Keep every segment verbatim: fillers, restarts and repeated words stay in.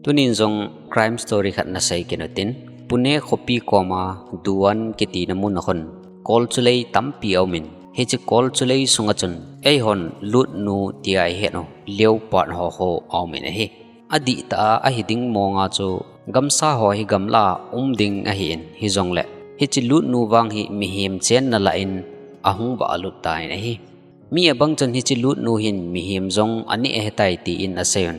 Tunin jong crime story khat nasei kit utin, Pune khopi koma Duan kitina mun a khun kolchulei tampi aumin, hiche kolchulei sunga chun eihon lutnu tia ihet u Leopard ho khu aumin ahi. Adih tah a ahi ding monga chu gamsa ho hi gamla a um ding ahin, hijongle hiche lutnu vang hi mihem chenna lah in ahung vah lut tan ahi. Mi abang chun hiche lutnu hin mihem jong aneh ahitai tin aseiyun.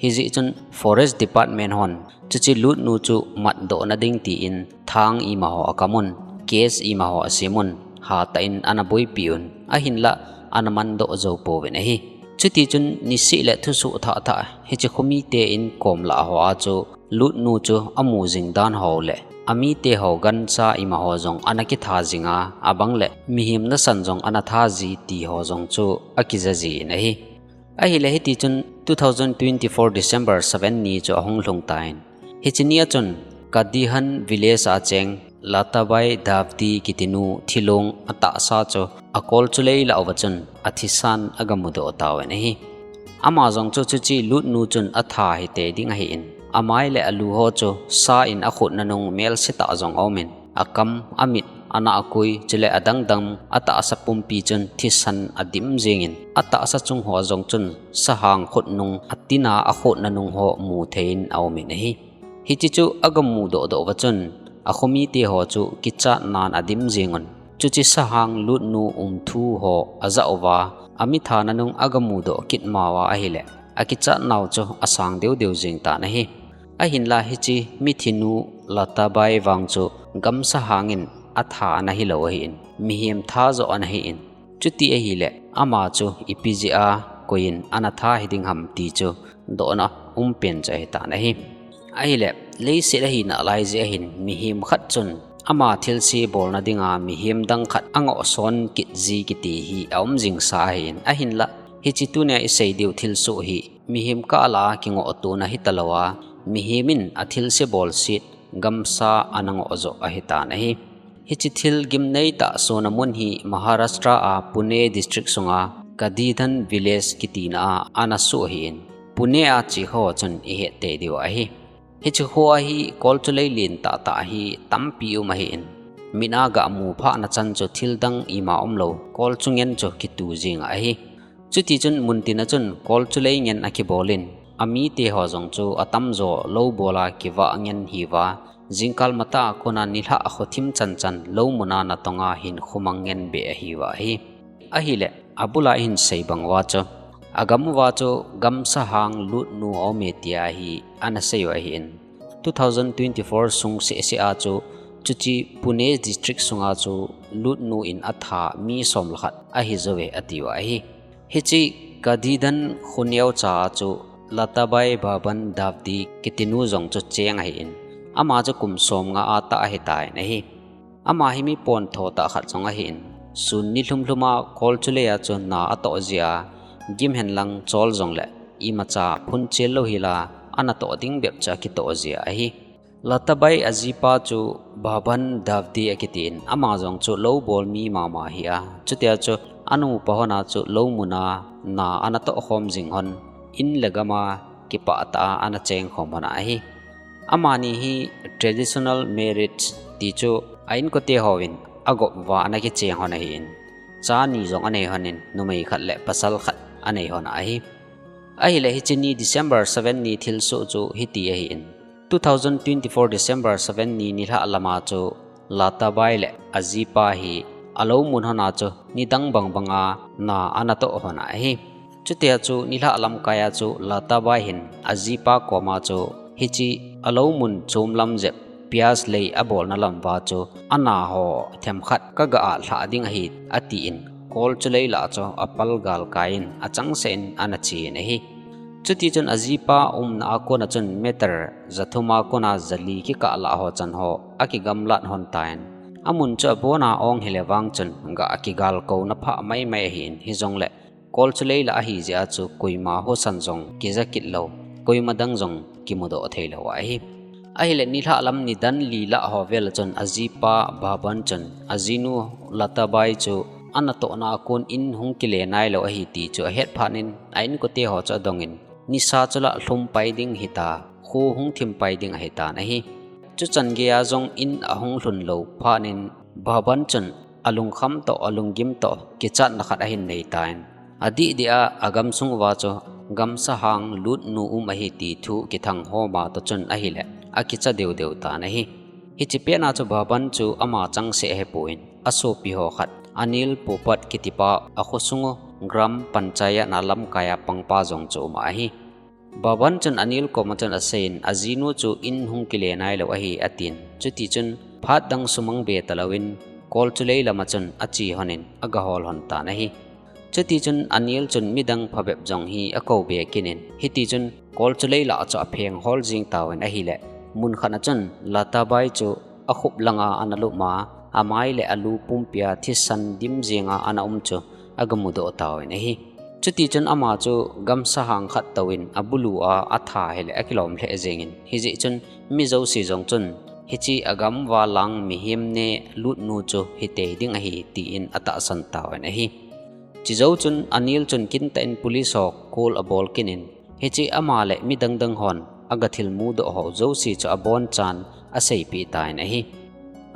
Hijeh chun Forest Department hon chuche lutnu chu matdohna ding tin thang imaho akamun, case imaho asimun, hatah in ana boipi un, ahinlah ana mandoh jou pouvin ahi. Chutichun niseh le thusoh thah thah hiche khomite inkom lah hoa chu lutnu chu amu jing dan ho le amite ho gancha imaho jong ana kitha jinga, abang le mihem nasan jong ana tha ji ti ho jong chu akija jin ahi. Ahile hitichun two thousand twenty-four December seven ni chu ahung lhung tan. Hiche nia chun Kadihan village a cheng Latabai Davdi kitinu thilong atahsa chu akolchulei lah uva chun athisan agamudoh tauvin ahi. Ama jong chu chuche lutnu chun atha hitei ding ahin, amai le alu ho chu sa in akhutna nung melse tah jong aumin, akam, amit, anahkoi, chule adangdang atahsa pumpi chun thisan adim jingin, atahsa chung ho jong chun sahang khut nung, atina akhutna nung ho muthei in aumin ahi. Hiche chu agamudoh doh uva chun akhomite ho chu kichatnan adim jingun. Chuche sahang lutnu umthu ho ajah uva, amithana nung agamudoh kit mauva ahile akichatnau chu asang deu deu jing tan ahi. Ahinla hiche mithinu Latabai vang chu gamsa hangin atha ana hilou ahin, mihem tha joh ana hin. Chuti ahile ama chu ipi jeh a koiyin ana tha hiding ham ti chu dohna umpen chu ahitan ahi. Ahile leiset ahina lai jeh ahin mihem khat chun ama thilse bolna dinga mihem dang khat angohson kit ji kiti hi aum jingsa ahin, ahinla hiche tunia isei diu thilsoh hi mihem kah lah a kingohtona hitalouva, mihem in athilse bolset gamsa ana ngoh joh ahitan ahi. Hiche thil gimnei tah sona mun hi Maharashtra a Pune district sunga Kadidan village kitina a ana soh ahin, Pune a che ho chun ihet tei diu ahi. Hiche khoa hi kolchulei len tah tah hi tampi um ahin, mit a gamu phahna chan chu thildang ima umlou, kolchu ngen chu kitu jing ahi. Chutichun muntina chun kolchulei ngen akibolin, amite ho jong chu atamjo lou bola kivah ngen hiuva, jingkal matah a kona nilhah khothim chan chan lou muna natonga hinkho mang ngen beh ahiuva ahi. Ahile abula ihin sei bang uva chu, agam uva chu gamsa hang lutnu aume tia hi ana seiu ahin, two thousand twenty-four sung seh seh a chu chuche Pune district sunga chu lutnu in atha mi som le khat ahi jouve atiuva ahi. Hiche Kadidan kho neocha a chu Latabai Baban Davdi kitinu jong chu cheng ahin, ama chu kum som nga a tah ahitan ahi. Ama hi mi pontho tah khat jong ahin, sun ni lhum lhum a kolchulei a chu na atoh jia, gim henlang chol jongle imacha phunchel lou hila ana toh ding bep chu akitoh jia ahi. Latabai ajipa chu Baban Davdi akitin, ama jong chu lou bol mi mama hi a, chutia chu anupa hon a chu lou muna na ana toh khom jing hon, in le gam a kipah tah a ana cheng khom hon ahi. Amani hi traditional marriage ti chu a inkote hon agop uva ana kicheng hon ahin, cha ni jong anei hon in, numei khat le pasal khat anei hon ahi. Ahile hiche ni December seven ni thilsoh chu hiti ahin, two thousand twenty-four December seven ni nilhah lama chu Latabai le ajipa hi alou mun hon a chu nidang bang banga na ana toh hon ahi. Chutia chu nilhah lamkai a chu Latabai hin ajipa koma chu hiche alou mun chom lam jep pias lei abolna lam uva chu ana ho themkhat kaga ahlhah ding ahi atin, kolchulei lah chu apal galkai in achangseh in ana chen ahi. Chutichun ajipa umna a kona chun meter jathum a kona jali kikah lah ho chan ho akigamlat hon tan. Amun chu abona ong hile vang chun ga akigalkouna phah maimai ahin, hijongle kolchulei lah ahi jeh a chu koima husan jong kija kit lou, koima dang jong kimudoh thei lou ahi. Ahile nilhah lam nidan li lah ho vel a chun ajipa Baban chun ajinu Latabai chu anatohna a kon in hung kile nailou ahi ti chu ahet phat in a inkote ho chu adongin, nisa chu lah lhum pai ding hita, kho hung thim pai ding ahi tan ahi. Chuchan geiya jong in ahung lhun lou phat in Bhaban chun alungkham toh, alunggim toh, kichatna khat ahin nei tan. Adih dih a, agamsung uva chu gamsahang lutnu um ahi ti thu kithang ho ma toh chun ahile, akicha deu deu tan ahi. Hiche pet na chu Bhaban chu ama changseh ahipon, asopi ho khat, Anil Popat kitipa akhosung u Gram Panchayat na lamkai a pangpa jong chu um ahi. Bhaban chun Anil koma chun aseiyin, ajinu chu in hung kile nailou ahi atin. Chuti chun phat dang sumang be talouvin, Kolchulei lama chun ache lhonin, agahol lhon tan ahi. Chuti chun Anil chun midang phabep jong hi akou be kit in, hiti chun Kolchulei lah chu apheng hol jing tauvin ahile, mun khat na chun Latabai chu akhup langa ana lum a, amai le alu pumpia thisan dim jenga ana um chu agamudoh tauvin ahi. Chuti chun ama chu gamsahang khat touvin abulu a atha hile akilom lheh jengin, hijeh chun mi jouse jong chun hiche agam uva lang mihem ne lutnu chu hitei ding ahi tin atahsan tauvin ahi. Chujou chun Anil chun kintah in police ho call abol kit in, hiche ama le midang dang hon agathilmu doh ho jouse chu abonchan aseipeh tan ahi.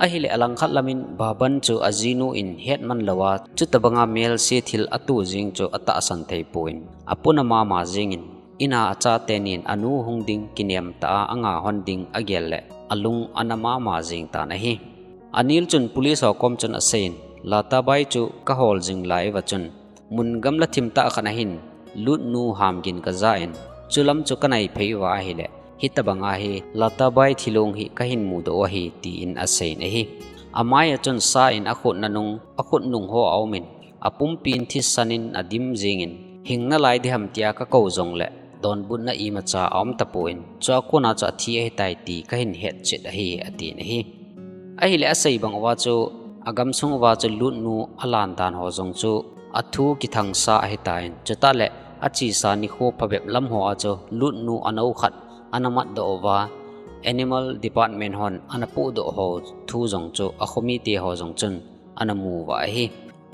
Ahile alangkhat lamin Bhaban chu ajinu in hetman louva, chutabanga melse thil ato jeng chu atahsan thei pon, apuna mama jengin, in a achatenin anu hung ding kinem tah a anga lhon ding agel le alung ana mama jeng tan ahi. Anil chun police ho kom chun aseiyin, Latabai chu kahol jing lai uva chun, mun gamla thim tah khat ahin, lutnu hamgin kajan, chulam chu kanai phei uva ahile, hitabanga hi Latabai thilong hi kahin mudoh u ahi tin aseiyin ahi. Amai a chun sa in akhut nanung, akhut nung ho aumin, apumpin thisan in adim jengin, hing nalai diham tia kakou jongle, donbutna imacha aum tapon, chua kona chu athi ahitai ti kahin hetchet ahi, atin ahi. Ahile asei bang uva chu, agamsung uva chu lutnu alan dan ho jong chu, athu kithangsa ahitan, chutah le achesa nikho phabep lam ho a chu, lutnu anou khat ana matdoh uva, Animal Department hon ana pohdoh ho thu jong chu, akhomite ho jong chun ana mu uva ahi.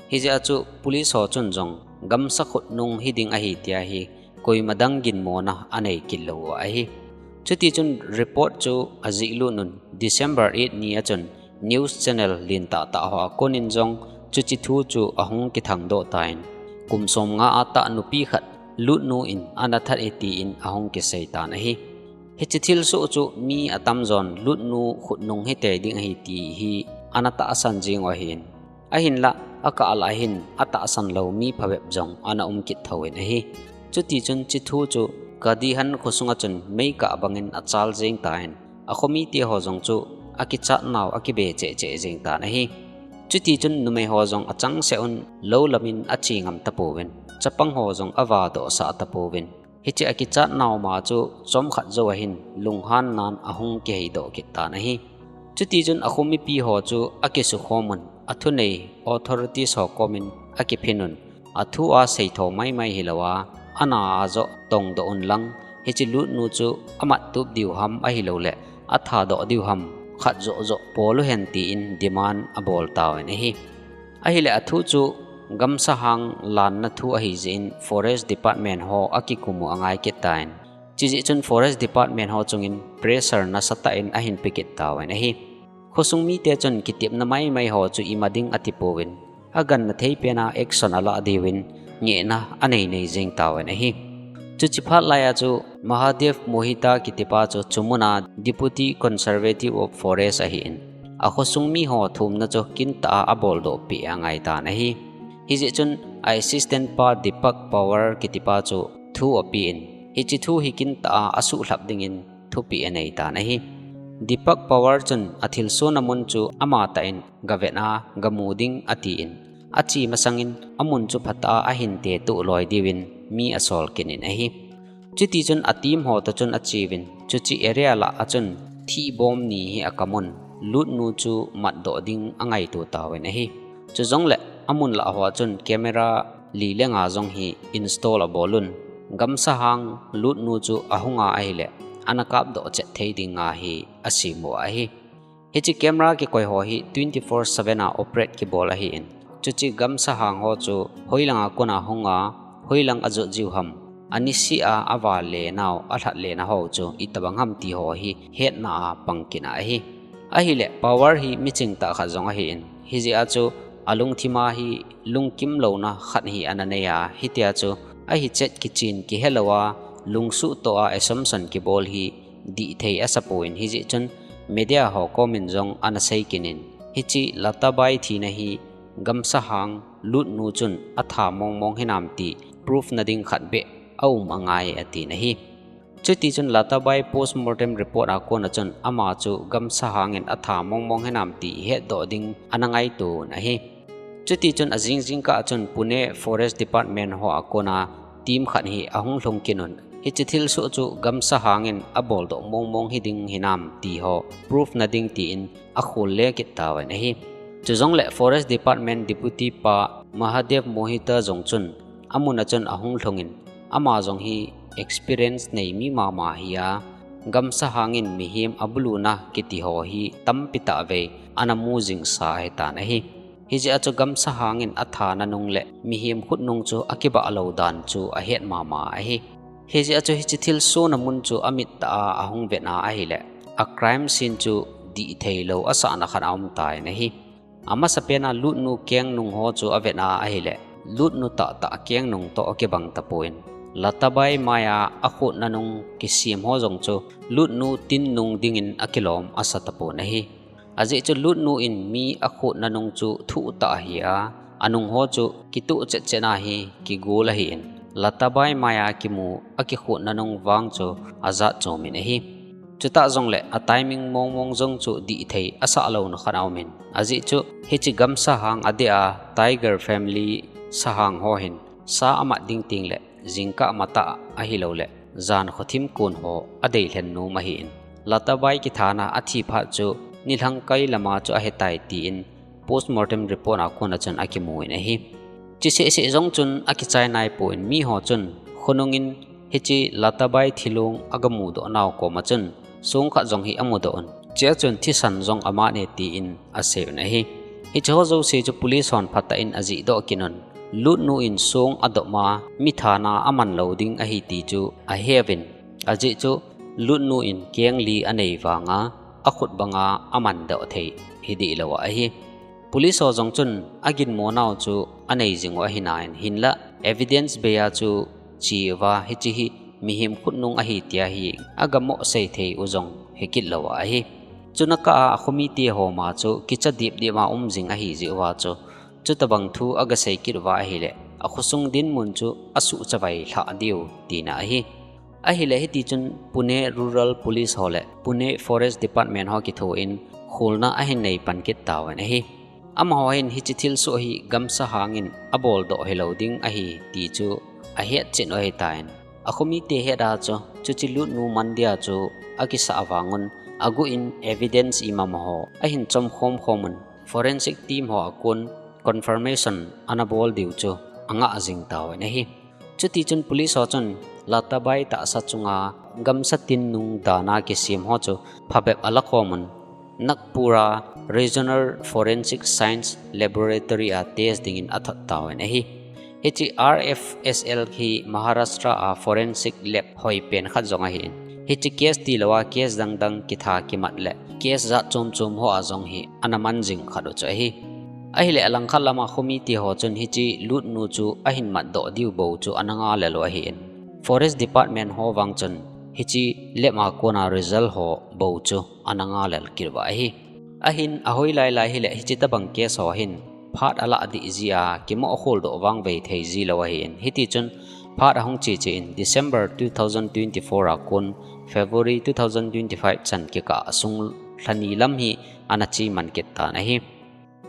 Hijeh a chu police ho chun jong gamsa khutnung hiding ahi tia hi koima dang ginmona anei kit lou uva ahi. Chuti chun report chu ajih lut un December eight ni a chun news channel lentah tah hoa konin jong chuche thu chu ahung kithangdoh tan, kum somnga a tah nupi khat lutnu in ana that e tin ahung kisei tan ahi. Hiche thilsoh chu mi atamjon lutnu khutnung hitei ding ahi ti hi ana tahsan jing u ahin. Ahinlah, akah lah hin atahsan lou mi phabep jong ana um kit thouvin ahi. Chuti chun chuche thu chu Kadihan khosunga chun meikah bangin achal jeng tan, akhomite ho jong chu akichat nau akibe cheh cheh jeng tan ahi. Chuti chun numei ho jong achangseh un lou lamin ache ngam tapouvin, chapang ho jong avadohsah tapouvin. Hiche akichat nau ma chu chomkhat jou ahin lunghannan ahung kiheidoh kit tan ahi. Chuti chun akhomipi ho chu akisukhom un, athunei authorities ho komin akiphin un, athu a seitho maimai hilouva, ana a joh tongdoh unlang, hiche lutnu chu amat tup diu ham ahilouleh athadoh diu ham, khat joh joh pol uhen tin demand abol tauvin ahi. Ahile athu chu gamsahang lanna thu ahijeh in Forest Department ho akikum u angai kit tan. Chujeh chun Forest Department ho chungin pressure nasatah in ahin pe kit tauvin ahi. Khosung mite chun kitepna maimai ho chu ima ding atipouvin, aganna thei pena action alah diuvin ngehna anei nei jeng tauvin ahi. Chuche phat laiya chu Mahadev Mohita kitipa chu chumuna Deputy Conservative of Forest ahin, akhosung mi ho thumna chu kintah a aboldoh peh angaitan ahi. Hijeh chun a assistant pa Deepak Pawar kitipa chu thu apen, hiche thu hi kintah a asuhlhap dingin thupeh anei tan ahi. Deepak Pawar chun athilsohna mun chu amatah in gavet a gamu ding atin, ache masangin amun chu phatah a ahin tetoh loi diuvin mi asol kit in ahi. Chuti chun a team ho toh chun acheuvin, chuche area lah a chun thihbom ni hi akamun, lutnu chu matdoh ding angaito tauvin ahi. Chujongle amun lah hoa chun camera li le nga jong hi install abol un, gamsahang lutnu chu ahunga ahile ana kapdoh chet thei dinga hi asem u ahi. Hiche camera kikoi ho hi twenty four seven a operate kibol ahin, chuche gamsahang ho chu hoilanga kona hunga, hoilang ajot jiu ham, anisi a ava lenau, alhat lena ho chu itobang ham ti ho hi hetna a pang kit ahi. Ahile power hi miching tah khat jong ahin, hijeh a chu alungthim a hi lungkim louna khat hi ana nei a, hitia chu ahi chet kichin kihelou a, lungsuh toh a assumption kibol hi dihthei asapon, hijeh chun media ho komin jong ana sei kit in, hiche Latabai thina hi Gamsahang lutnu chun atha mongmong hinam ti proof nading khat beh aum angai atin ahi. Chutichun Latabai postmortem report a kona chun ama chu Gamsahang in atha mongmong hinam ti hetdoh ding ana ngaito un ahi. Chutichun ajing jingkah a chun Pune Forest Department ho a kona team khat hi ahung lhung kit un, hiche thilsoh chu Gamsahang in aboldoh mongmong hiding hinam ti ho proof nading tin akhol le kit tauvin ahi. Chujongle Forest Department Deputy pa Mahadev Mohita jong chun amun a chun ahung lhung in, ama jong hi experience nei mi mama hi a, Gamsahang in mihem abuluna kiti ho hi tampi tah vei ana mu jingsa ahitan ahi. Hijeh a chu Gamsahang in athana nung le mihem khutnung chu akibah lou dan chu ahet mama ahi. Hijeh a chu hiche thilsohna mun chu amit tah a ahung vetna ahile, a crime scene chu dihthei lou asahna khat aumtan ahi. Amasapen a lutnu kengnung ho chu avetna ahile, lutnu tahtah kengnung toh akibang tapon, Latabai mai a akhutna nung kisem ho jong chu lutnu tin nung dingin akilom asa tapon ahi. Ajeh chu lutnu in mi akhutna nung chu thuhtah ahi a, anung ho chu kituh chetchet na hi kigol ahin, Latabai mai a kimu akikhutna nung vang chu ajat chomin ahi. Chutah jongle a timing mongmong jong chu dihthei asah louna khat aumin, ajeh chu hiche Gamsahang adeh a Tiger family sahang ho hin sa amat ding tengle jingkah matah ahiloule jan khothim kon ho adei lhen nom ahin, Latabai kithana athi phat chu nilhang kai lama chu ahetai tin postmortem report a kona chun akimun ahi. Chuseh seh jong chun akichai naipon, miho chun khonungin hiche Latabai thilong agamudoh nau koma chun song khat jong hi amudoh un, chea chun thisan jong aman e tin aseiyun ahi. Hicheho jouse chu police hon phatah in ajihdoh kit un, lutnu in song adop a mi thana aman lou ding ahi ti chu aheuvin, ajeh chu lutnu in keng li anei vanga akhut banga amandoh thei hidehlou ahi. Police ho jong chun aginmo nau chu anei jingu ahinan, hinla evidence bei a chu cheuva hiche hi mihem khutnung ahi tia hi agamoh sei theiu jong hikit louva ahi. Chuna kah a akhomite ho ma chu kicha dipdip a um jing ahijeh uva chu, chutobang thu agasei kit uva ahile, akhosung dinmun chu asuhchavai lhah diu tina ahi. Ahile hitichun Pune Rural Police ho le Pune Forest Department ho kithoin kholna ahin nei pan kit tauvin ahi. Amaho hin hiche thilsoh hi Gamsahang in aboldoh hilou ding ahi ti chu ahetchet u ahitan, akhomite het a chu chuche lutnu man dia chu akisah vangun, aguh in evidence imamaho ahin chomkhom khomun, forensic team ho a kon confirmation anabol diu chu angah jing tauvin ahi. Chutichun police ho chun Latabai tahsa chunga gamsa tin nung dana kisem ho chu phabep alakhomun, Nagpur a Regional Forensic Science Laboratory a test dingin athot tauvin ahi. Hiche R F S L hi Maharashtra a forensic lab hoipen khat jong ahin, hiche case tilou a case dangdang kitha kimat le case jat chom chom ho a jong hi ana man jing khat u chu ahi. Ahile alangkhat lama khomite ho chun hiche lutnu chu ahin matdoh diu bou chu ana ngalel u ahin, Forest Department ho vang chun hiche lab a kona result ho bou chu ana ngalel kit uva ahi. Ahin ahoilai lai hile hiche tobang case ho hin phat alah dih jia kimoh kholdoh vangvei thei jilou ahin, hitichun phat ahung cheche in December two thousand twenty-four a kon February two thousand twenty-five chan kikah sung lhani lam hi ana cheman kit tan ahi.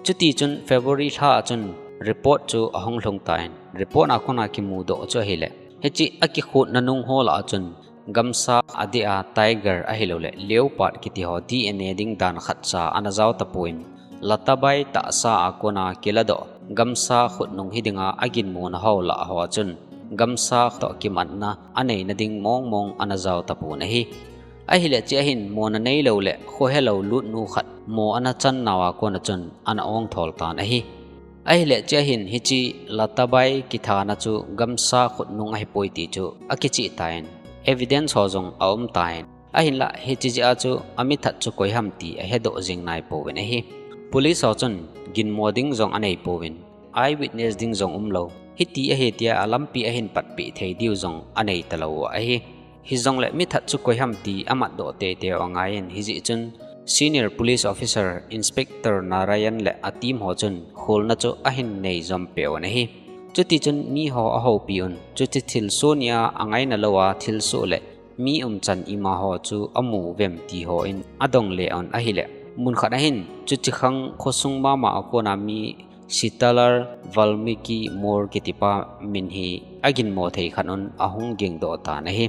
Chutichun February lha a chun report chu ahung lhung tan, report a kona kimudoh chu ahile, hiche akikhutna nung ho lah a chun gamsa adeh a tiger ahiloule leopard kiti ho D N A ding dan khatcha ana jao tapon, Latabai tahsa a kona kiladoh gamsa khutnung hidinga aginmona ho lah ho a chun gamsa toh kimatna aneina ding mongmong ana jao tapon ahi. Ahile chea hin mona neilou le khohelou lutnu khat mo ana chan nauva kona chun ana ongthol tan ahi. Ahileh chea hin hiche Latabai kithana chu gamsa khutnung ahipoi ti chu akicheh tan, evidence ho jong aum tan. Ahinlah hiche jeh a chu amithat chu koi ham ti ahedoh jing naipouvin ahi. Police ho chun ginmo ding jong aneipouvin, eyewitness ding jong umlou, hiti ahi tia alampi ahin patpeh thei diu jong anei talou ahi. Hijongleh mithat chu koi ham ti amatdoh teitei u angaiyin, hijeh chun Senior Police Officer Inspector Narayan le a team ho chun kholna chu ahin nei jom peh un ahi. Chutichun mi ho ahoupi un, chuche thilsoh nia angaina louva thilsoh le mi umchan ima ho chu amu uvem ti hon adong le un ahileh, mun khat ahin chuche khang khosung mama a kona mi Sitalar Valmiki Moor kitipa min hi aginmo thei khat un ahung gingdoh tan ahi.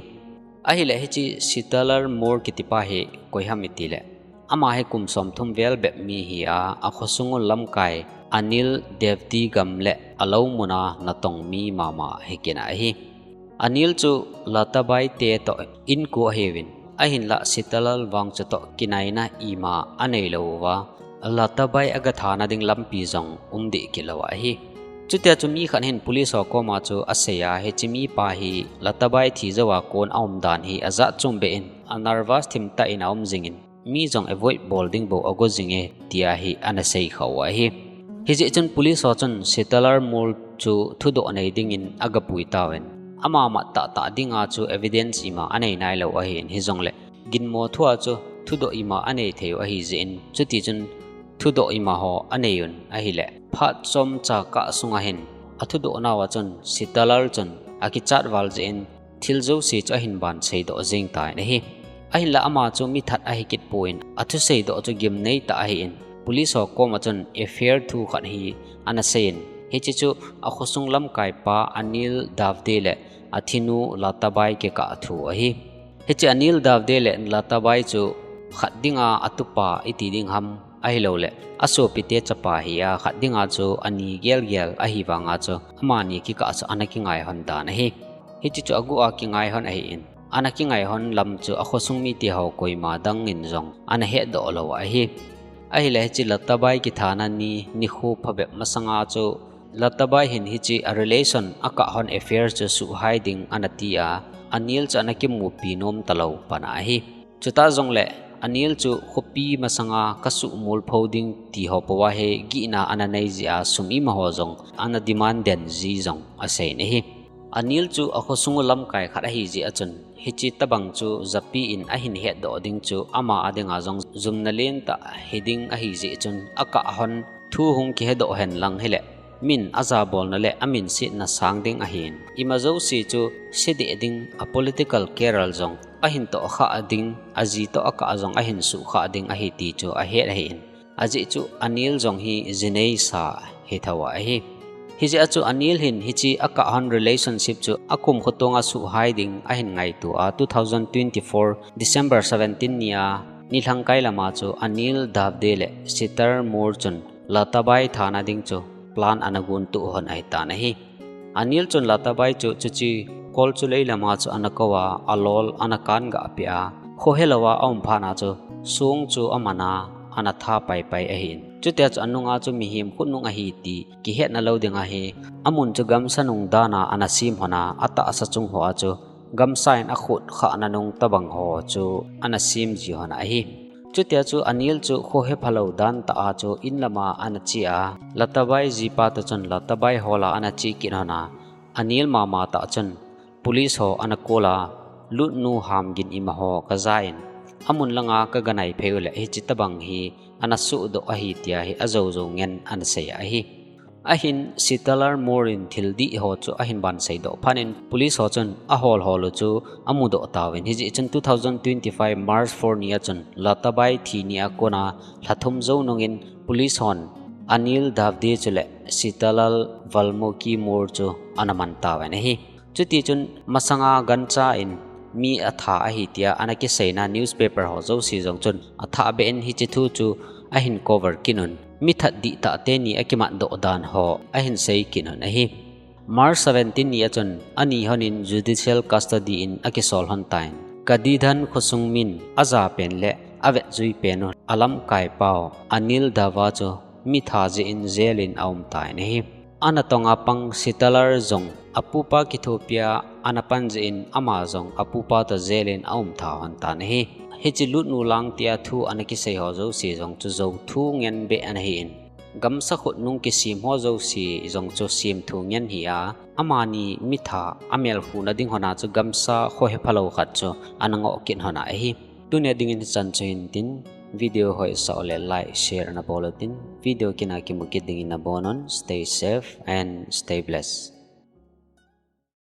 Ahileh hiche Sitalar Moor kitipa hi koi ham itileh, ama hi kum somthum vel bep mi hi a, akhosung u lamkai Anil Devdi gam le alou muna natong mi mama hi kit ahi. Anil chu Latabai te toh inko ahiuvin, ahinlah Sitalal vang chu toh kinaina ima aneilou uva, Latabai agathana ding lampi jong umdeh kit lou ahi. Chutia chu mi khat hin police ho koma chu asei a, hiche mipa hi Latabai thi jouva kon aumdan hi ajat chom beh in, anervous thimtah in aum jingin, mi jong avoid bol ding bou ago jinge, tia hi anasei khah u ahi. Hijeh chun police ho chun Sitalar Moor chu thudoh nei dingin agapui tauvin, ama mat tahtah dinga chu evidence ima anei nailou ahin, hijongleh ginmo thua chu thudoh ima anei thei u ahijeh in, chutichun thudoh ima ho anei un ahileh, phat chomcha kah sunga hin athudoh nauva chun Sitalar chun akichat val jeh in, thil jouse chu ahin banseidoh jeng tan ahi. Ahinlah ama chu mithat ahikit pon, athuseidoh chu gimnei tah ahin, police ho koma chun affair thu khat hi anaseiyin, hiche chu akhosung lamkaipa Anil Davde le athinu Latabai kikah thu ahi. Hiche Anil Davde le Latabai chu khat dinga atupa iti ding ham, ahilouleh asopite chapa hi a, khat dinga chu ani gelgel ahivanga chu amani kikah chu ana kingaihon dan ahi. Hiche chu aguh a kingaihon ahin, ana kingaihon lam chu akhosung mite ho koima dangin jong ana hetdoh lou ahi. Ahileh hiche Latabai kithana ni nikho phabep masanga chu Latabai hin hiche a relation akah hon affair chu suhhai ding anati a, Anil chu ana kimupi nom talou pan ahi. Chutah jongleh Anil chu khopi masanga kasuhmol pho ding ti ho pouva hi gihna ana nei jeh a, sum ima ho jong ana demand den ji jong aseiyin ahi. Anil chu akhosung u lamkai khat ahijeh a chun, hiche tobang chu japi in ahin hetdoh ding chu ama a dinga jong jumna lentah hiding ahijeh chun, akah hon thu hung kihedoh hen lang hileh, min ajabolna le aminsetna sang ding ahin, ima jouse chu sedeh ding, a political career jong ahin tohkhah ding, aji toh akah jong ahin suhkhah ding ahi ti chu ahet ahin, ajeh chu Anil jong hi ji neisa hitho ahi. Hijeh a chu Anil hin hiche akah hon relationship chu akumkho tonga suhhai ding ahin ngaito a, two thousand twenty-four December seventeen nia nilhangkai lama chu Anil Davde le Sitar Moor chun Latabai thana ding chu plan ana gontoh hon ahitan ahi. Anil chun Latabai chu chuche kolchulei lama chu ana kouva, alol ana kangah peh a, khohelouva aum phatna chu song chu aman a, ana tha paipai ahin, chutia chu anunga chu mihem khutnung ahi ti kihetna lou dinga hi amun chu gamsa nung dana ana sem hon a, atahsa chung hoa chu gamsa in akhut khahna nung tobang ho chu ana sem ji hon ahi. Chutia chu Anil chu khohe phalou dantah a chu inlama ana che a, Latabai jipa toh chun Latabai hola ana che kit hon a, Anil mama tah chun police ho ana call a, lutnu hamgin ima ho kajan, amun langa kaganai phei uleh hiche tobang hi ana suhdoh ahi tia hi ajoujou ngen ana sei ahi. Ahin Sitalar Moor in thildih ho chu ahin banseidoh phat in police ho chun ahol hol u chu amudoh tauvin, hijeh chun two thousand twenty-five March four nia chun Latabai thi nia kona lha thum jou nungin police hon Anil Davde chuleh Sitalal Valmoki Moor chu ana man tauvin ahi. Chutichun masanga gancha in mi atha ahi tia ana kiseina newspaper ho jouse jong chun athah beh in hiche thu chu ahin cover kit un, mithat dihtah teni akimatdoh dan ho ahin sei kit un ahi. March seventeen nia chun ani hon in judicial custody in akisol hon tan, Kadidhan khosung min ajapen le avetjui pen u alamkaipau Anil Dava chu mitha jeh in jail in aum tan ahi. Ana tonga pang Sitalar jong apupa kithopia ana pan jeh in ama jong apupa toh jail in aum tha hon tan ahi. Hiche lutnu lang tia thu ana kisei ho jouse jong chu jou thu ngen beh ana hi in, gamsa khut nung kisem ho jouse jong chu sem thu ngen hi a, amani mitha amelkhu na ding hon a chu gamsa kho hephalou khat chu ana ngoh kit hon a ahi. Tunia dingin hichan chu hin tin, video hoisah uleh like, share ana bol utin, video kit a kimu kit dingin nabon un, stay safe and stay blessed.